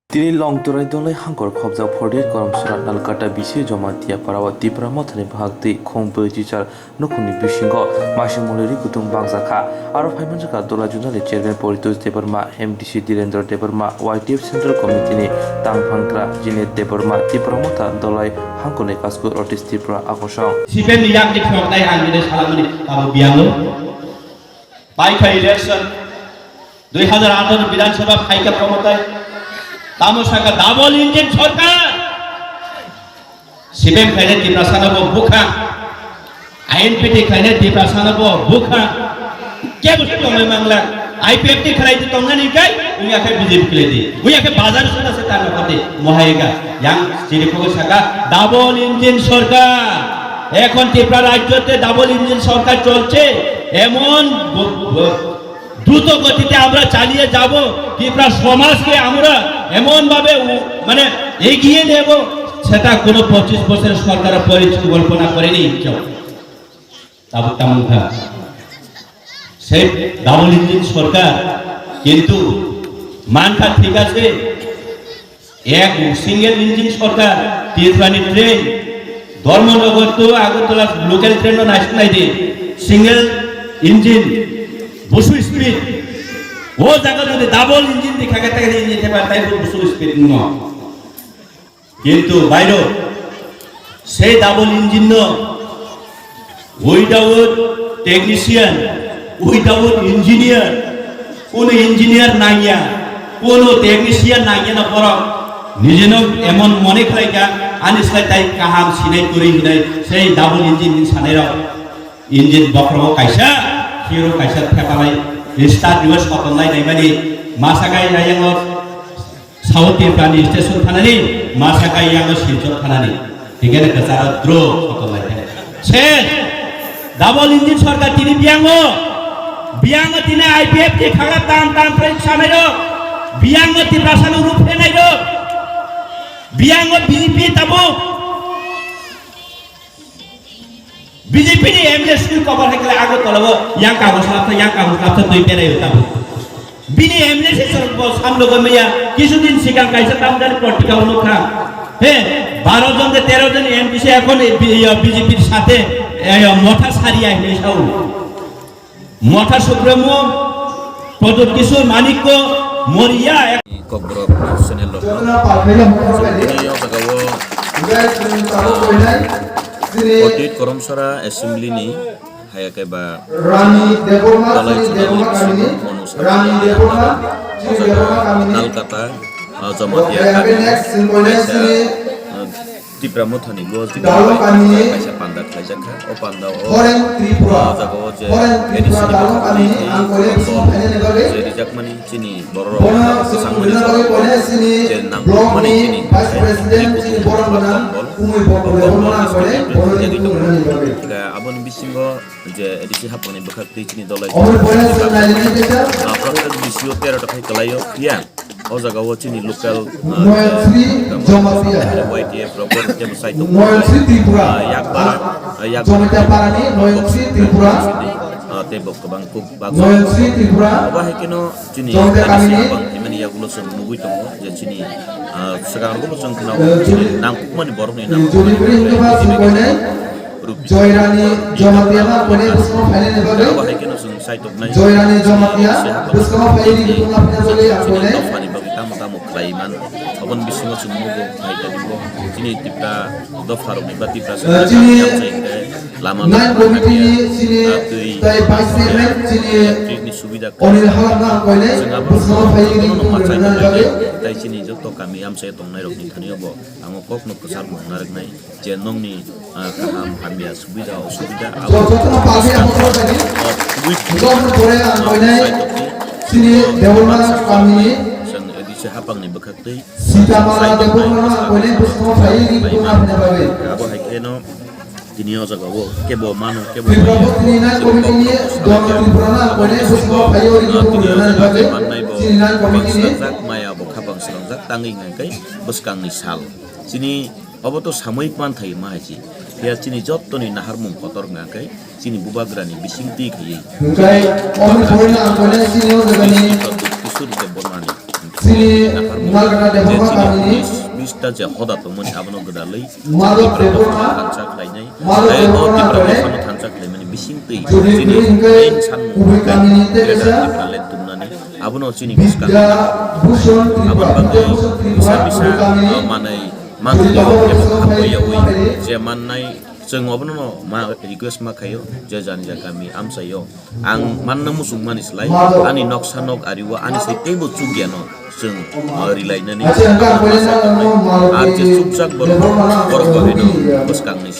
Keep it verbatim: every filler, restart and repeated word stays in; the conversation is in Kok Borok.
Tini Longtorai Dolai hangkor khobjak forty eight Koromsora Nalkata bisi Jamatia parao Tipra Mothani bahaktwi khum bwrwi chichar nukhungni bisingo masing muli ri kutung bangjakha. Aro phaimanjakha Dolai Zonal ni Chairman Paritosh Debbarma, M D C Dhirendra Debbarma, Y T F Central Committee ni tangphangtra Jinet Debbarma, Tipra Motha Dolai hangkorni kasku Rotis Tripura akosong. C P M ni yakni phiyoknai ang bini salamani abo biyango. Paikha election, dui hajar atharo Bidhan Sabha phaikha khomotai. Tamo saka double engine sorkar. C P M khainai Tiprasano bo bukha. I N P T khainai Tiprasano bo bukha. Kebo se tongwi mangla. I P F T khlai di tongnani kai, uya khe B J P khlai di. Uya khe bazar suna se tano khati. Mohaiga. Yang chiri phogo saka double engine sorkar. এখন ত্রিপুরা রাজ্যতে double engine সরকার চলছে। এমন ব-, ব-, দ্রুত গতিতে আমরা চালিয়ে যাব। ত্রিপুরা সমাজকে আমরা এমনভাবে উ-, মানে এগিয়ে নেব, সেটা কোনো পঁচিশ বছরের সরকারের পরিকল্পনা করেনি কেউ। Tabuk tamung kha. Sei double engine sorkar, kintu mankha thik ase, ek single engine sorkar, Tripurani train, Dharmanagar to Agartala local train no naisuk nai di, single engine, busu speed. O jaga jodi double engine di khaga, tai engine theba, tai busu speed no. Kintu bairo, sei double engine no without technician, without engineer, kono engineer nangya, kono technician nangya na borok nijeno emon mone khlaika, ani slai tai kaham sinai kwrwi hinai sei double engine ni sanai rok. Engine bokhrogo kaisa, hero kaisa thepalai, start dibo sotonlai naimani, masa kai nayango. South Tiprani station thanani, masa kai yango Silchar thanani. Hingke ne kwcharo dro sotonlai khe. Se double engine sorkar tini biyango, biyango tini I P F T khaga tam tam khlai sanai rok, biyango Tiprasano ruphe nai rok, biyango B J P tabuk. B J P ni M L A sui kobar hai khlai Agartala o yang kago slapsa, yang kago slapsa twi berai o tabuk. Bini M L A se chwng bo samlogo maya, kisu din sikang kaisa tamjani portika o nukha. He, baro jon de tero jon M P C ekhon B J P ni sathe, eh, motha sariya hinwi sao. Motha Subrahmo, Pradyot Kishore Manikya Moriya. Kokborok channel rok. Chwngno palphaino hwnkhoroknani. Chwngno o jaga o. Guys, chwng tabuk koinai. Chini Otit Koromsora Assembly ni haya khe ba Rani Debbarma, Dolai chini Zonal Debbarma ni kamini. Bisingo Rani Debbarma, chini Debbarma kamini. Nalkata, ah, Jamatia. Okay, next, chwng koinai kaisa, chini ah, Tipra Mothani luo Tipra Dalong kamini kaisa panda khlaijak kha. O panda o Foreign Tripura. O jaga o je Foreign Tripura A D C ni Dalong kamini ang kore bisi phainani bagwi. Je rijakmani chini borok rok. Bono chwng bwsang mani rina bagwi kore chini je nang block mani ni chini Vice President chini borok gwnang Kumui Bokol Debbarma ang kore bono chwng rinani bagwi. Aboni bisingo je A D C hapangni bwkhak twi chini Dolai. Omor pore chwng nailini kisa. Ah, Protect B C O tero ta khai kwlaio phiya. O jaga o chini local, ah, Noyan Sri Jamatia. Y T F rok bo tebo side o Noyan Sri Tripura. Ah, yak bara, ah, yak Jamatia bara. Parani Noyan Sri Tripura. Ah, tei bo kwbang kuk bak. Noyan Sri Tripura. Obo hai kheno chini Jamatia A D C kamini. Abang himani yagulo chwng nugui tongo je chini, ah, swkang rogo bo chwng khna. Eh, chini juni, nangkukmani borokni nang juni bri hingke ba chini koinai. Joy Rani Jamatia ma koinai bwskango phainani bagwi. Abo hai kheno chwng saitoknai. Joy Rani Jamatia bwskango phainani bwtwng ma phaina bagwi ang koinai. Dophani bagwi tamo tamo khlai man. Aboni bisingo chwng nugo phai tani bo. Chini Tipra dopha rokni ba Tipra, eh, chini lama nine committee ni chini tei vice chairman chini electric ni subida Onil Halakma ang koinai bwskango phainani bwtwng ma phaina bagwi. Tai chini joto kami amchai tongnai rokni thani bo ang o kokno kwchar mung narwknai. Je nongni, ah, kaham hamya subida osubida abo jotono palni abo jotono tubui jotono pore ang koinai chini Debbarma kamini chwng A D C hapangni bwkhak twi Sitamala Debbarma ang koinai bwskango phaiwi ri bwtwng ma phaina bagwi. Abo hai kheno tini o jaga o kebo mano kebo Tripura maya. Botini nine committee ni Dona Tripura ang koinai bwskango phaiwi ri bwtwng ma phaina bagwi. Mannai bo chini nine committee ni bangsa jak maya bo kha bangsa jak tangwi hwnkhai bwskangni sal. Chini obo to samui manthai ma hai chi. Phiya chini jottoni naharmung kotor wngkha khe chini bubagrani bising twi khaiwi. Hwnkhe omo phoina ang koinai chini o jagani. Kusur Debbarmani. Chini Nalgona Debbarma kamini bista je hoda tongmani abono gwdalwi Madhab Debbarma, thansa khlainai. Madhab Debbarma thansa khlaimani bisingtwi chini main sanmung kubui kamini tei kesa Tipraland tumnani abono chini bwskang Bhushon Tripura, aboni bagwi bisa bisa manai mangwi eba khapoyawi je mannai chwng obono ma request ma khaio je jani ja kami amchaio. Ang manna muchung mani slai, ani noksa nok ario, ani sai teibo chukya no chwng, uh, rilainani. Ar je chukjak borok, borok bahai no bwskang ni